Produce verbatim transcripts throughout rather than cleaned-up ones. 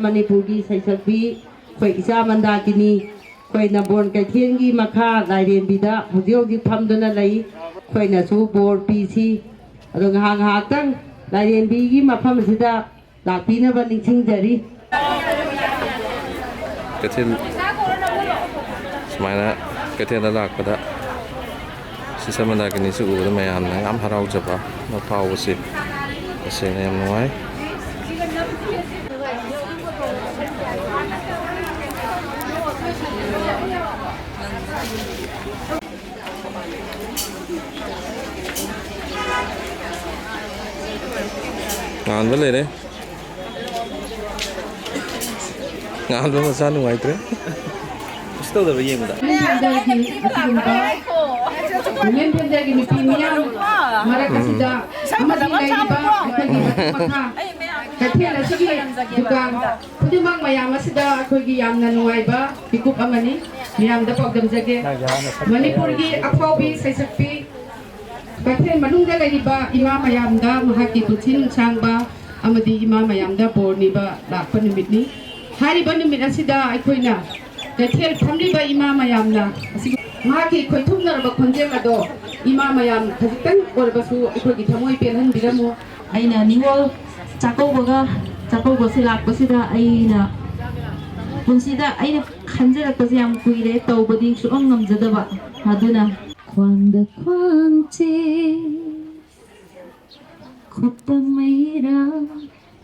ꯃꯅꯤꯄꯨꯔꯒꯤ ꯁꯩꯁꯛꯄꯤ ꯑꯩꯈꯣꯏ ꯏꯆꯥ ꯃꯟꯗꯥꯀꯤꯅꯤ, ꯑꯩꯈꯣꯏ ꯅꯝꯕꯣꯜ ꯀꯩꯊꯦꯜꯒꯤ ꯃꯈꯥ ꯂꯥꯏꯔꯦꯝꯕꯤꯗ ꯍꯧꯖꯤꯛ ꯍꯧꯖꯤꯛ ꯐꯝꯗꯨꯅ ꯂꯩ꯫ ꯑꯩꯈꯣꯏꯅꯁꯨ ꯕꯣꯔ ꯄꯤꯁꯤ꯫ ꯑꯗꯣ ꯉꯥꯏꯍꯥꯛ ꯉꯥꯏꯍꯥꯛꯇꯪ ꯂꯥꯏꯔꯦꯝꯕꯤꯒꯤ ꯃꯐꯝ ꯑꯁꯤꯗ ꯂꯥꯛꯄꯤꯅꯕ ꯅꯤꯡꯁꯤꯡꯖꯔꯤ꯫ ꯀꯩꯊꯦꯜ, ꯁꯨꯃꯥꯏꯅ ꯀꯩꯊꯦꯜꯗ ꯂꯥꯛꯄꯗ ꯁꯤꯁꯇꯔ ꯃꯟꯗꯥꯀꯤꯅꯤꯁꯤ ꯎꯕꯗ ꯃꯌꯥꯝꯅ ꯌꯥꯝ ꯍꯔꯥꯎꯖꯕ ꯑꯃ ꯐꯥꯎꯕꯁꯤ ꯇꯁꯦꯡꯅ ꯌꯥꯝ ꯅꯨꯡꯉꯥꯏ꯫ ꯉꯥꯟꯕ ꯂꯩꯔꯦ꯫ ꯉꯥꯟꯕ ꯃꯆꯥ ꯅꯨꯡꯉꯥꯏꯇ꯭ꯔꯦ꯫ ꯀꯩꯁꯨ ꯇꯧꯗꯕ꯭ꯔꯥ ꯌꯦꯡꯕꯗ? ꯂꯦꯟꯐꯦꯟꯗꯔꯒꯤ ꯑꯁꯤꯒꯨꯝꯕ ꯂꯦꯟꯐꯦꯟꯗꯔꯒꯤ ꯅꯨꯄꯤ ꯃꯤꯌꯥꯝ ꯃꯔꯛ ꯑꯁꯤꯗ ꯑꯃꯗꯤ ꯂꯩꯔꯤꯕ ꯑꯩꯈꯣꯏꯒꯤ ꯃꯊꯛ ꯃꯈꯥ ꯀꯩꯊꯦꯜ ꯑꯁꯤꯒꯤ ꯗꯨꯀꯥꯟ ꯈꯨꯗꯤꯡꯃꯛ ꯃꯌꯥꯝ ꯑꯁꯤꯗ ꯑꯩꯈꯣꯏꯒꯤ ꯌꯥꯝꯅ ꯅꯨꯡꯉꯥꯏꯕ ꯃꯤꯀꯨꯞ ꯑꯃꯅꯤ꯫ ꯃꯤꯌꯥꯝꯗ ꯄꯥꯎꯗꯝꯖꯒꯦ꯫ ꯃꯅꯤꯄꯨꯔꯒꯤ ꯑꯐꯥꯎꯕꯤ ꯁꯩꯁꯛꯄꯤ ꯀꯩꯊꯦꯜ ꯃꯅꯨꯡꯗ ꯂꯩꯔꯤꯕ ꯏꯃꯥ ꯃꯌꯥꯝꯗ ꯃꯍꯥꯛꯀꯤ ꯄꯨꯟꯁꯤ ꯅꯨꯡꯁꯥꯡꯕ ꯑꯃꯗꯤ ꯏꯃꯥ ꯃꯌꯥꯝꯗ ꯕꯣꯔ ꯅꯤꯕ ꯂꯥꯛꯄ ꯅꯨꯃꯤꯠꯅꯤ꯫ ꯍꯥꯏꯔꯤꯕ ꯅꯨꯃꯤꯠ ꯑꯁꯤꯗ ꯑꯩꯈꯣꯏꯅ ꯀꯩꯊꯦꯜ ꯐꯝꯂꯤꯕ ꯏꯃꯥ ꯃꯌꯥꯝꯅ ꯑꯁꯤꯒꯨꯝ-, ꯃꯍꯥꯛꯀꯤ ꯈꯣꯏꯊꯨꯝꯅꯔꯕ ꯈꯣꯟꯖꯦꯜ ꯑꯗꯣ ꯏꯃꯥ ꯃꯌꯥꯝ ꯈꯖꯤꯛꯇꯪ ꯑꯣꯏꯔꯕꯁꯨ ꯑꯩꯈꯣꯏꯒꯤ ꯊꯃꯣꯏ ꯄꯦꯜꯍꯟꯕꯤꯔꯝꯃꯨ꯫ ꯑꯩꯅ ꯅꯤꯉꯣꯜ ꯆꯥꯛꯀꯧꯕꯒ, ꯆꯥꯛꯀꯧꯕꯁꯦ ꯂꯥꯛꯄꯁꯤꯗ ꯑꯩꯅ ꯄꯨꯟꯁꯤꯗ ꯑꯩꯅ ꯈꯟꯖꯔꯛꯄꯁꯦ ꯌꯥꯝ ꯀꯨꯏꯔꯦ, ꯇꯧꯕꯗꯤ ꯁꯨꯛꯉꯝ ꯉꯝꯖꯗꯕ꯫ ꯑꯗꯨꯅ ꯈ꯭ꯋꯥꯡꯗ ꯈ꯭ꯋꯥꯡ ꯆꯦ, ꯈꯨꯠꯇ ꯃꯩꯔꯥ,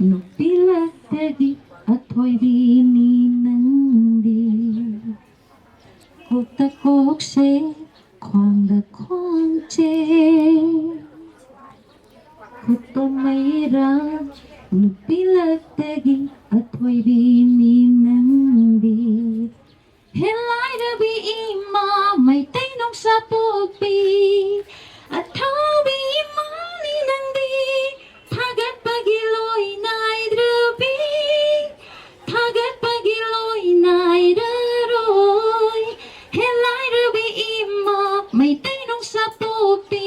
ꯅꯨꯄꯤ ꯂꯛꯇꯒꯤ ꯑꯊꯣꯏꯕꯤꯅꯤ ꯅꯪꯗꯤ꯫ ꯀꯣꯛꯇ ꯀꯣꯛꯁꯦ, ꯈ꯭ꯋꯥꯡꯗ ꯈ꯭ꯋꯥꯡꯁꯦ, ꯈꯨꯠꯇ ꯃꯩꯔꯥ, ꯅꯨꯄꯤ ꯂꯛꯇꯒꯤ ꯑꯊꯣꯏꯕꯤꯅꯤ ꯅꯪꯗꯤ꯫ ꯍꯦ ꯂꯥꯏꯔꯕꯤ ꯏꯃꯥ, ꯃꯩꯇꯩ ꯅꯨꯡꯁꯥ ꯄꯣꯛꯄꯤ, ꯑꯊꯧꯕꯤ ꯏꯃꯥꯅꯤ ꯅꯪꯗꯤ꯫ ꯊꯥꯒꯠꯄꯒꯤ ꯂꯣꯏ ꯅꯥꯏꯗ꯭ꯔꯕꯤ, ꯊꯥꯒꯠꯄꯒꯤ ꯂꯣꯏ ꯅꯥꯏꯔꯔꯣꯏ꯫ ꯍꯦ ꯂꯥꯏꯔꯕꯤ ꯏꯃꯥ, ꯃꯩꯇꯩ ꯅꯨꯡꯁꯥ ꯄꯣꯛꯄꯤ,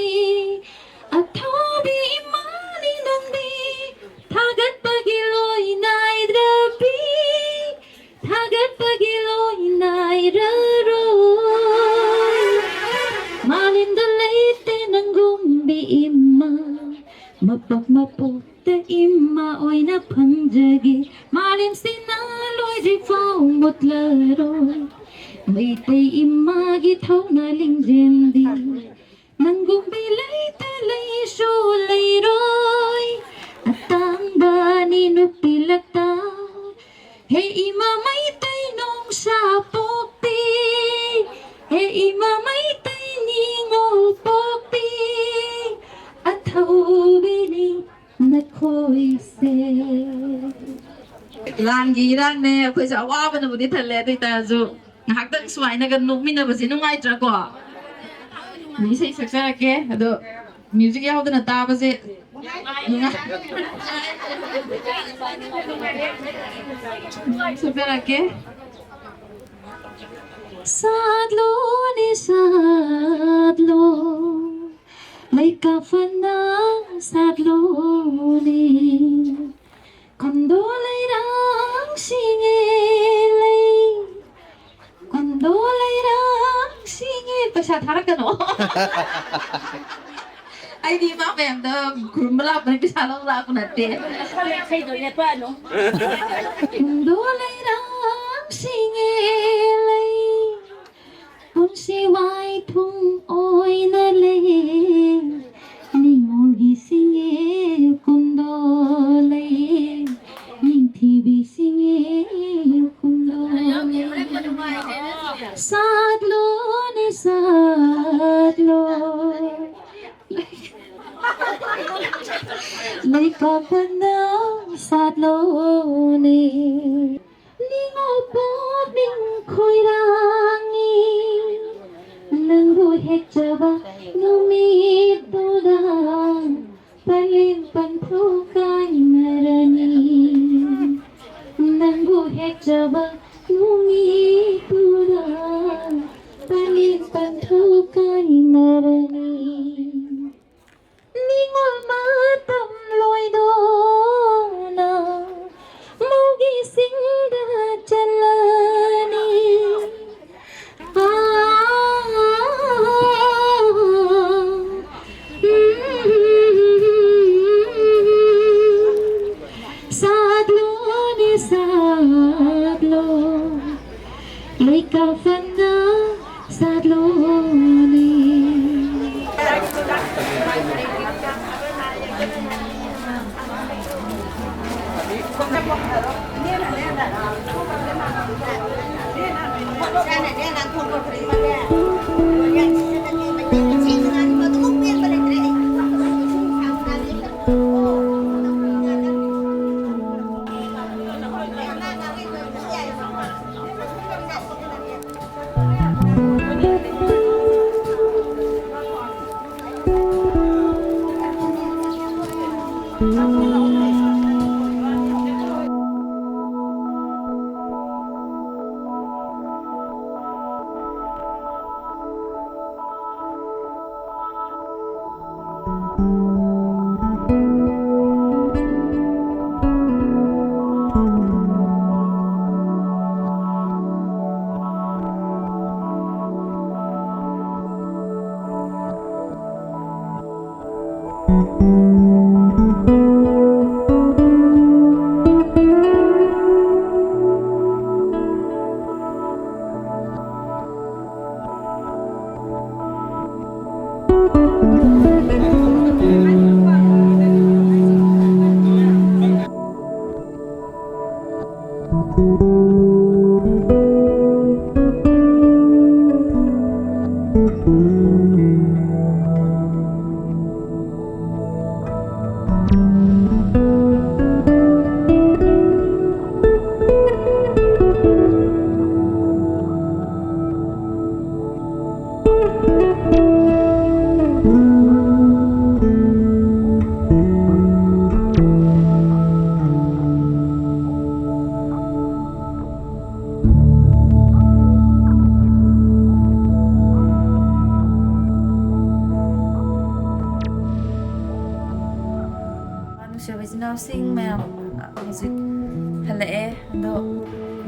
ꯑꯊꯧꯕꯤ ꯏꯃꯥꯅꯤ ꯅꯪꯗꯤ꯫ ꯊꯥꯒꯠꯄꯒꯤ ꯂꯣꯏ ꯅꯥꯏꯗ꯭ꯔꯕꯤ꯫ ꯄꯣꯛ ꯃꯄꯣꯛꯇ ꯏꯃꯥ ꯑꯣꯏꯅ ꯐꯪꯖꯒꯦ꯫ ꯃꯥꯂꯦꯝꯁꯤꯅ ꯂꯣꯏꯗ꯭ꯔꯤꯐꯥꯎ ꯃꯨꯠꯂꯔꯣꯏ꯫ ꯃꯩꯇꯩ ꯏꯃꯥꯒꯤ ꯊꯧꯅꯥ ꯂꯤꯡꯖꯦꯜꯗꯤ ꯅꯪꯒꯨꯝꯕꯤ ꯂꯩꯇ ꯂꯩꯁꯨ ꯂꯩꯔꯣꯏ꯫ ꯑꯇꯥꯡꯕꯅꯤ ꯅꯨꯄꯤ ꯂꯛꯇ꯫ ꯍꯦ ꯏꯃꯥ ꯃꯩꯇꯩ ꯅꯣꯡꯁꯥ ꯄꯣꯛꯄꯤ, ꯍꯦ ꯏꯃꯥ ꯃꯩꯇꯩ ꯅꯤꯉꯣꯜ ꯄꯣꯛꯄꯤ, ꯑꯊꯧꯕꯤꯅꯤ ꯅꯈꯣꯏꯁꯦ꯫ ꯂꯥꯟꯒꯤ ꯏꯔꯥꯡꯅꯦ, ꯑꯩꯈꯣꯏꯁꯨ ꯑꯋꯥꯕꯅꯕꯨꯗꯤ ꯊꯜꯂꯦ, ꯑꯗꯨ ꯑꯣꯏꯇꯥꯔꯁꯨ ꯉꯥꯏꯍꯥꯛꯇꯪ ꯁꯨꯃꯥꯏꯅꯒ ꯅꯣꯛꯃꯤꯟꯅꯕꯁꯦ ꯅꯨꯡꯉꯥꯏꯇ꯭ꯔꯥꯀꯣ? ꯏꯁꯩ ꯁꯛꯆꯔꯛꯀꯦ, ꯑꯗꯣ ꯃ꯭ꯌꯨꯖꯤꯛ ꯌꯥꯎꯗꯅ ꯇꯥꯕꯁꯦ ꯅꯨꯡꯉꯥꯏ-, ꯁꯛꯆꯔꯛꯀꯦ꯫ ꯁꯥꯠꯂꯣꯅꯦ, ꯁꯥꯠꯂꯣ, ꯂꯩꯀꯥ ꯐꯅ ꯁꯥꯠꯂꯣꯅꯦ꯫ ꯀꯨꯟꯗꯣ ꯂꯩꯔꯥꯡꯁꯤꯡꯉꯦ ꯂꯩ, ꯀꯨꯟꯗꯣ ꯂꯩꯔꯥꯡꯁꯤꯡꯉꯦ꯫ ꯄꯩꯁꯥ ꯊꯥꯔꯛꯀꯅꯣ꯫ ꯑꯩꯗꯤ ꯏꯃꯥ ꯃꯌꯥꯝꯗ ꯈꯨꯔꯨꯝꯕ ꯂꯥꯛꯄꯅꯦ, ꯄꯩꯁꯥ ꯂꯧ ꯂꯥꯛꯄ ꯅꯠꯇꯦ꯫ ꯏꯁꯩꯗꯣ ꯂꯦꯞꯄꯛꯑꯅꯨ꯫ ꯀꯨꯟꯗꯣ ꯂꯩꯔꯥꯡꯁꯤꯡꯉꯦ ꯂꯩ, ꯄꯨꯟꯁꯤ ꯋꯥꯏꯊꯨꯡ ꯑꯣꯏꯅ ꯂꯩ꯫ ꯅꯤꯉꯣꯜꯒꯤ ꯁꯤꯡꯉꯦ ꯀꯨꯟꯗꯣ ꯂꯩ, ꯅꯤꯡꯊꯤꯕꯤ ꯁꯤꯡꯉꯦ ꯀꯨꯟꯗꯣ ꯂꯩ꯫ ꯁꯥꯠꯂꯣꯅꯦ, ꯁꯥꯠꯂꯣ, ꯂꯩꯀꯥ ꯐꯅ ꯁꯥꯠꯂꯣꯅꯦ꯫ ꯅꯤꯉꯣꯜ ꯄꯨꯛꯅꯤꯡ ꯈꯣꯏꯔꯥꯡꯉꯤ, ꯅꯪꯕꯨ ꯍꯦꯛꯆꯕ ꯅꯨꯃꯤꯠꯇꯨꯗ ꯄꯂꯦꯝ ꯄꯟꯊꯧ ꯀꯥꯏꯅꯔꯅꯤ꯫ ꯅꯪꯕꯨ ꯍꯦꯛꯆꯕ ꯅꯨꯃꯤꯠꯇꯨꯗ ꯄꯂꯦꯝ ꯄꯟꯊꯧ ꯀꯥꯏꯅꯔꯅꯤ꯫ ꯅꯤꯉꯣꯜ ꯃꯇꯝ ꯂꯣꯏꯗꯨꯅ ꯃꯧꯒꯤ ꯆꯤꯡꯗ ꯆꯠꯂꯅꯤ꯫ ꯑꯥ, ꯎꯝ, ꯂꯣ, ꯂꯩꯀꯥ ꯐꯅ ꯁꯥꯠꯂꯣꯅꯦ꯫ ꯅꯨꯡꯁꯤꯔꯕ ꯏꯆꯤꯟ ꯏꯅꯥꯎꯁꯤꯡ ꯃꯌꯥꯝ, ꯍꯧꯖꯤꯛ ꯍꯜꯂꯛꯑꯦ꯫ ꯑꯗꯣ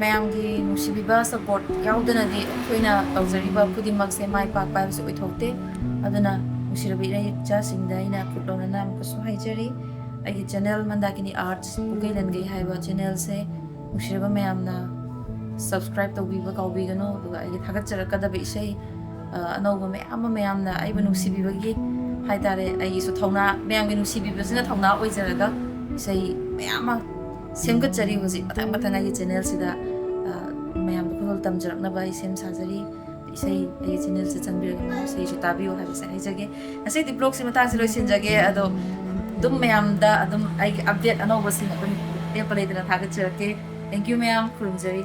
ꯃꯌꯥꯝꯒꯤ ꯅꯨꯡꯁꯤꯕꯤꯕ, ꯁꯞꯄꯣꯔꯠ ꯌꯥꯎꯗꯅꯗꯤ ꯑꯩꯈꯣꯏꯅ ꯇꯧꯖꯔꯤꯕ ꯈꯨꯗꯤꯡꯃꯛꯁꯦ ꯃꯥꯏ ꯄꯥꯛꯄ ꯍꯥꯏꯕꯁꯤ ꯑꯣꯏꯊꯣꯛꯇꯦ꯫ ꯑꯗꯨꯅ ꯅꯨꯡꯁꯤꯔꯕ ꯏꯔꯩ ꯏꯆꯥꯁꯤꯡꯗ ꯑꯩꯅ ꯈꯨꯠ ꯂꯣꯟꯅꯅ ꯑꯃꯨꯛꯀꯁꯨ ꯍꯥꯏꯖꯔꯤ, ꯑꯩꯒꯤ ꯆꯦꯅꯦꯜ ꯃꯟꯗꯥꯀꯤꯅꯤ ꯑꯥꯔꯠꯁ ꯄꯨꯀꯩ ꯂꯟꯒꯩ ꯍꯥꯏꯕ ꯆꯦꯅꯦꯜꯁꯦ ꯅꯨꯡꯁꯤꯔꯕ ꯃꯌꯥꯝꯅ subscribe ꯇꯧꯕꯤꯕ ꯀꯥꯎꯕꯤꯒꯅꯨ꯫ ꯑꯗꯨꯒ ꯑꯩꯒꯤ ꯊꯥꯒꯠꯆꯔꯛꯀꯗꯕ ꯏꯁꯩ, ꯑ, ꯑꯅꯧꯕ ꯃꯌꯥꯝ ꯑꯃ, ꯃꯌꯥꯝꯅ ꯑꯩꯕꯨ ꯅꯨꯡꯁꯤꯕꯤꯕꯒꯤ ꯍꯥꯏꯇꯥꯔꯦ, ꯑꯩꯒꯤꯁꯨ ꯊꯧꯅꯥ, ꯃꯌꯥꯝꯒꯤ ꯅꯨꯡꯁꯤꯕꯤꯕꯁꯤꯅ ꯊꯧꯅꯥ ꯑꯣꯏꯖꯔꯒ ꯏꯁꯩ ꯃꯌꯥꯝ ꯑꯃ ꯁꯦꯝꯒꯠꯆꯔꯤ꯫ ꯍꯧꯖꯤꯛ ꯃꯊꯪ ꯃꯊꯪ ꯑꯩꯒꯤ channel ꯁꯤꯗ, ꯑ, ꯃꯌꯥꯝꯗ ꯈꯨꯗꯣꯜ ꯇꯝꯖꯔꯛꯅꯕ ꯑꯩ ꯁꯦꯝ ꯁꯥꯖꯔꯤ꯫ ꯏꯁꯩ ꯑꯩꯒꯤ channel ꯁꯦ ꯆꯪꯕꯤꯔꯒ ꯃꯌꯥꯝ ꯏꯁꯩꯁꯨ ꯇꯥꯕꯤꯌꯨ ꯍꯥꯏꯕꯁꯦ ꯍꯥꯏꯖꯒꯦ꯫ ꯉꯁꯤꯗꯤ vlog ꯁꯤ ꯃꯇꯥꯡꯁꯤ ꯂꯣꯏꯁꯤꯟꯖꯒꯦ꯫ ꯑꯗꯣ ꯑꯗꯨꯝ ꯃꯌꯥꯝꯗ ꯑꯗꯨꯝ ꯑꯩꯒꯤ update ꯑꯅꯧꯕꯁꯤꯡ ꯑꯗꯨꯝ ꯂꯦꯞꯄ ꯂꯩꯇꯅ ꯊꯥꯒꯠꯆꯔꯛꯀꯦ꯫ Thank you ꯃꯌꯥꯝ, ꯈꯨꯔꯨꯝꯖꯔꯤ꯫